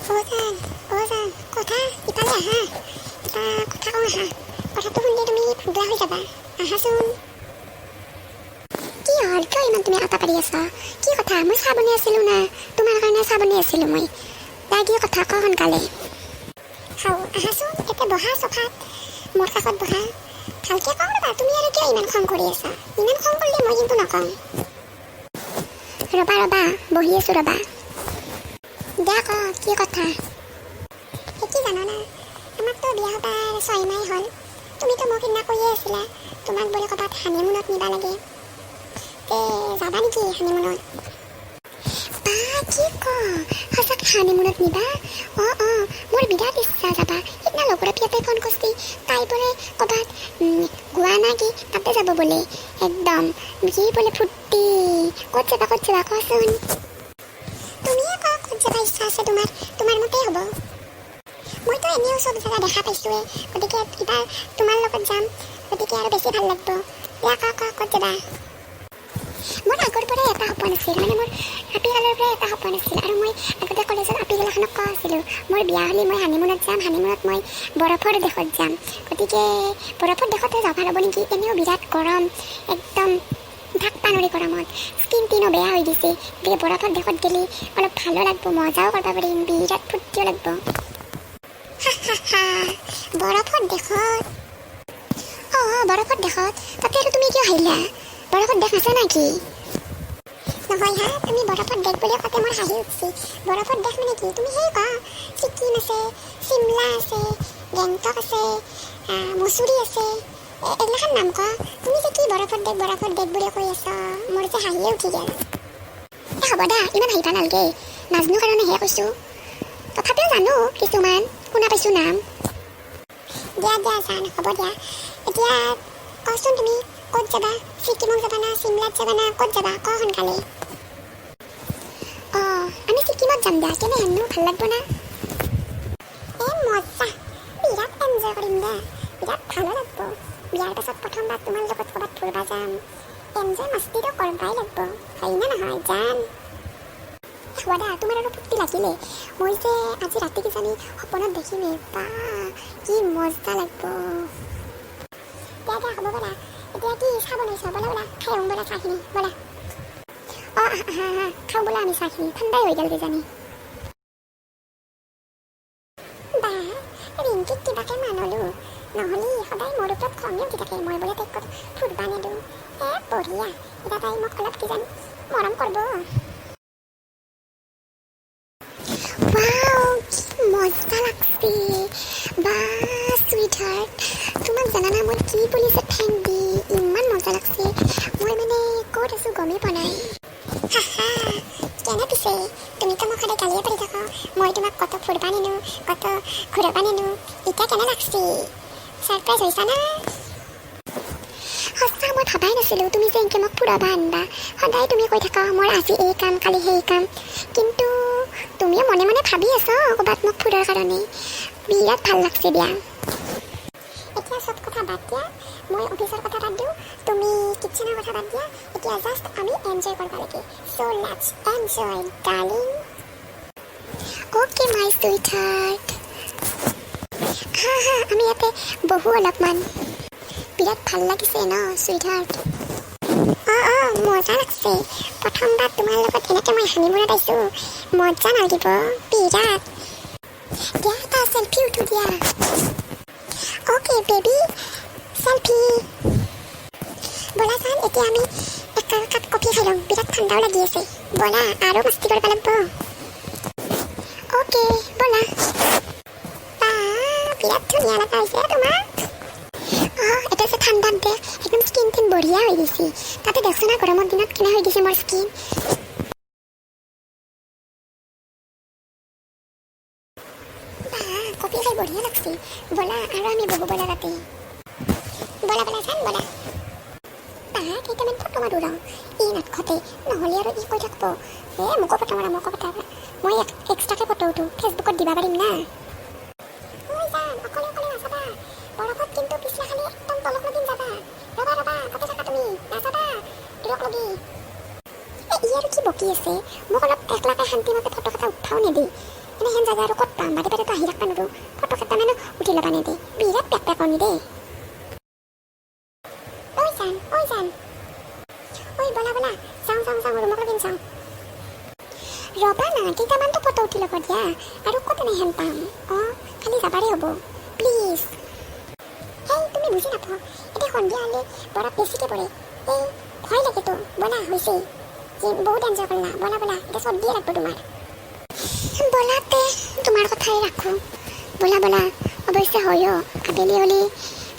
অ' জান, অ' জান, কথা ইফালে আহা। এটা কথা কওঁ আহা। কথাটো শুনিলে তুমি পাগলা হৈ যাবা। আহাচোন। কি হ'ল? কিয় ইমান তুমি আটা পাৰি আছা? কি কথা? মই চাহ বনাই আছিলোঁ না, তোমাৰ কাৰণে চাহ বনাই আছিলোঁ মই। দা, কি কথা ক সোনকালে। খাওঁ, আহাচোন, ইয়াতে বহা। চোফাত মোৰ কাষত বহা। ভালকে কওঁ ৰ'বা। তুমি আৰু কিয় ইমান খং কৰি আছা? ইমান খং কৰিলে মই কিন্তু নকওঁ। ৰ'বা ৰ'বা, বহি আছোঁ ৰ'বা। দিয়া, ক, কি কথা? এই কি জানানা, আমাকতো বিয়া হ'বাৰ 6 মাহ হ'ল। তুমিতো মোক সিদিনা কৈয়ে আছিলা, তোমাক বোলে ক'ৰবাত হানিমুনত নিবা লাগে। তে যাবা নেকি হানিমুনত? বা, কি ক? সঁচাকে হানিমুনত নিবা? অঁ, মোৰ বিৰাট ইচ্ছা যাবা। সিদিনা লগৰ এটাই ফোন কৰছি, তাই বোলে ক'ৰবাত গোৱা না কি তাতে যাব বোলে। একদম কি বোলে ফূৰ্তি। ক'ত যাবা, ক'ত যাবা, কোৱাচোন? তুমিয়ে কোৱা, ক'ত যাবা ইচ্ছা আছে তোমাৰ? তোমাৰ মতেই হ'ব। মইতো এনেও চব জেগা দেখা পাইছোঁৱে, গতিকে এইবাৰ তোমাৰ লগত যাম, গতিকে আৰু বেছি ভাল লাগব। দিয়া, কোৱা কোৱা, ক'ত যাবা? মোৰ আগৰ পৰাই এটা সপোন আছিল, মানে মোৰ আপিকালৰ পৰাই এটা সপোন আছিল আৰু মই আগতে কলেজত আপিগিলাখনক কোৱা আছিলোঁ, মোৰ বিয়া হ'লে মই হানিমুনত যাম, হানিমুনত মই বৰফৰ দেশত যাম। গতিকে বৰফৰ দেশতে যাব ভাল হ'ব নেকি? এনেও বিৰাট গৰম, একদম থাকবা নোৱাৰি গৰমত, স্কিন টিনো বেয়া হৈ গৈছে। গতিকে বৰফৰ দেশত গ'লে অলপ ভালো লাগব, মজাও কৰিব পাৰিম, বিৰাট ফূৰ্তিও লাগব। বৰফৰ দেশত? অঁ, বৰফৰ দেশত। তাতে আৰু তুমি কিয় হাঁহিলা? বৰফৰ দেশ আছে নেকি? নহয় হা, তুমি বৰফৰ দেশ বুলি কওঁতে মোৰ হাঁহি উঠছি। বৰফৰ দেশ মানে কি? তুমি সেই কোৱা, ছিকিম আছে, চিমলা আছে, গেংটক আছে, মচুৰি আছে, এইগিলাখান নাম কোৱা। তুমি যে কি বৰফৰ দেশ বৰফৰ দেশ বুলি কৈ আছ, মোৰ যে হাঁহিয়ে উঠি গ'ল। এ হ'ব দা, ইমান হাঁহিবা নালগে। নাজনো কাৰণেহে কৈছোঁ। তথাপিও জানো কিছুমান, শুনা পাইছোঁ নাম। দিয়া দিয়া জান, হ'ব দিয়া। এতিয়া কচোন, তুমি ক'ত যাবা? ছিকিমত যাবা না চিমলাত যাবা না ক'ত যাবা, ক সোনকালে। অঁ, আমি ছিকিমত যাম দিয়া। কেনে হেনো ভাল লাগব না? এ মজা, বিৰাট এনজয় কৰিম দে, বিৰাট ভালো লাগব। বিয়াৰ পাছত প্ৰথমবাৰ তোমাৰ লগত ক'ৰবাত ফুৰবা যাম। এনজয় মস্তিটো কৰবাই লাগব, হয় না নহয় জান? হ'ব দা, তোমাৰ আৰু ফূৰ্তি লাগিলে। মই যে আজি ৰাতি কিজানি সপোনত দেখিমেই। বা, কি মজা লাগব! দিয়া দিয়া, হ'ব ব'লা। এতিয়া কি চাহ বনাইছ? ব'লা ব'লা, খাই আহোঁ ব'লা চাহখিনি, ব'লা। অঁ, আহা আহা, খাওঁ ব'লা আমি চাহখিনি। ঠাণ্ডাই হৈ গ'ল কিজানি। বা, ৰিংকিক কিবাকে মানলো, নহ'লে সদায় মোৰ ওপৰত খঙে উঠি থাকে, মই বোলে তাইক ক'ত ফুৰবা নিদিওঁ। এ বঢ়িয়া, এতিয়া তাই মোক অলপ কিজানি মৰম কৰিব। ৱাও, কি মজা লাগছে! বা চুইটহাৰ্ট, তোমাক জানানা মই কি বুলি যে thank দি। ইমান মজা লাগছে, মই মানে ক'ত আছোঁ গমেই পোৱা নাই। হাহা, কেনে পিছে? তুমিতো মোক সদায় গালিয়ে পাৰি থাকা, মই তোমাক কত ফুৰবা নিনো, কত ঘূৰাবা নিনো। এতিয়া কেনে লাগছে? ছাৰপ্ৰাইজ হৈছা না? সঁচা মই ভাবাই নাছিলোঁ তুমি যে এনেকৈ মোক ফুৰাবা আনবা। সদায় তুমি কৈ থাকা, মোৰ আজি এই কাম, কালি সেই কাম, কিন্তু তুমিও মনে মনে ভাবি আছা ক'ৰবাত মোক ফুৰাৰ কাৰণে। বিৰাট ভাল লাগছে দিয়া। এতিয়া চব কথা বাদ দিয়া। মই অফিচৰ কথা বাদ দিওঁ, তুমি কিটচেনৰ কথা বাদ দিয়া। এতিয়া জাষ্ট আমি এনজয় কৰিব লাগে। So let's enjoy, darling. Okay, my sweetheart. হা হা, আমি ইয়াতে বহোঁ অলপমান। বিৰাট ভাল লাগিছে ন চুইটহাৰ্ট? অঁ, মজা লাগছে। প্ৰথমবাৰ তোমাৰ লগত এনেকৈ মই হানিমুনত আহিছোঁ, মজা নালাগিব বিৰাট? দিয়া, এটা চেলফি উঠো দিয়া। Okay baby, selfie. ব'লা জান, এতিয়া আমি এক কাপ কফি খাই লওঁ। বিৰাট ঠাণ্ডাও লাগি আছে। ব'লা, আৰু মস্তি কৰিব লাগিব। অ'কে, ব'লা। বা, বিৰাট ধুনীয়া লগা হৈছে তোমাক। অঁ, এতিয়া যে ঠাণ্ডাত দে একদম স্কিন টিন বঢ়িয়া হৈ গৈছে। তাতে দেখছো না, গৰমৰ দিনত কেনে হৈ গৈছে মোৰ স্কিন। বা, কফি খাই বঢ়িয়া লাগছে। ব'লা, আৰু আমি বহো ব'লা তাতে। ব'লা ব'লা জান, ব'লা। বা, কেইটামান ফটো মাৰো ৰ ই নাথকতে, নহ'লে আৰু ই কৈ থাকিব, এ মোকো ফটো মাৰা, মোকো ফটো মাৰা। মই এক্সট্ৰাকে ফটো উঠো, ফেচবুকত দিবা পাৰিম না। ঐ জান, অকলে অকলে নাযাবা। বৰফত কিন্তু পিছলা খালি একদম তলক লগি যাবা। ৰ'বা ৰ'বা, তাতে থাকা তুমি, নাযাবা দূৰক লগি। এ ই আৰু কি বকি আছে? মোক অলপ একলাকে শান্তিমতে ফটো এটা উঠাও নিদি। এনেকে এনেহেন জেগা আৰু ক'ত পাম? বাৰে বাৰেতো আহি থাকবা নোৱাৰো। ফটো কেইটামানো উঠি ল'বা নেদে। বিৰাট পেক পেকনি দেই। ঐ জান, ঐ জান, ঐ, ব'লা ব'লা, যাওঁ যাওঁ যাওঁ, ৰুমক লগিন যাওঁ। ৰ'বা না, কেইটামানতো ফটো উঠি ল'ব দিয়া। আৰু ক'ত এনেহেন পাম? অঁ, খালি যাবাৰে হ'ব, প্লিজ। হেই, তুমি বুজি নাপোৱা, এতিয়া সন্ধিয়া হ'লে বৰফ বেছিকৈ পৰে। এই ভয় লাগেতো। ব'লা, হৈছে যে, বহুত এনজয় কৰিলা। ব'লা ব'লা, এতিয়া চৰ্দিয়ে লাগব তোমাৰ। ব'লাতে, তোমাৰ কথাই ৰাখোঁ। ব'লা ব'লা। অৱশ্যে হয়ো, আবেলি হ'লে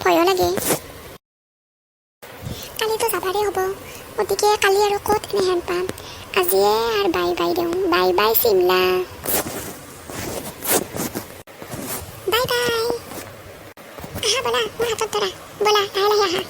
ভয়ো লাগে। কালিতো যাবাৰে হ'ব, গতিকে কালি আৰু ক'ত এনেহেন পাম? আজিয়ে আৰু বাই বাই দিওঁ। Bye bye Shimla, bye bye. আহা, ব'লা, মোৰ হাতত ধৰা। ব'লা, লাহে লাহে আহা।